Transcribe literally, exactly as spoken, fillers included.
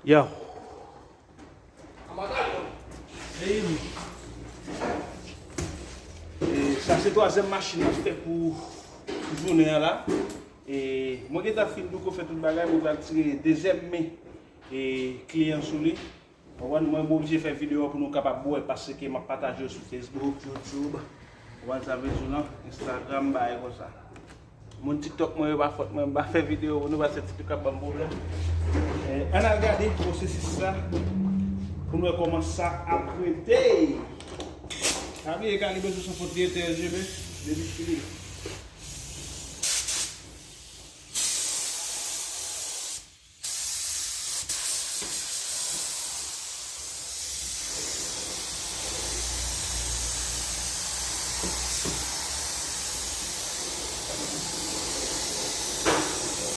Yo. E, e, sa se twazyèm machin mwen fè pou jounen an la. E, mwen gentan fin douko fè tout bagay, mwen pral tire dezyèm men e kliyan sou li. Konprann? Mwen, mwen oblije fè videyo a pou nou kapab wè, paske m ap pataje yo sou Facebook, YouTube. Konprann sa m vle di w lan? Instagram, bagay konsa. Moun TikTok mwen yo pa fòt mwen, m pa fè videyo pou nou, paske TikTok ap ban m pwoblèm. Eh, ann al gade pwosesis sa, pou nou wè kòman sa ap rete. Pa bliye Kalibre sou son fòt li ete, L G B, depi fini.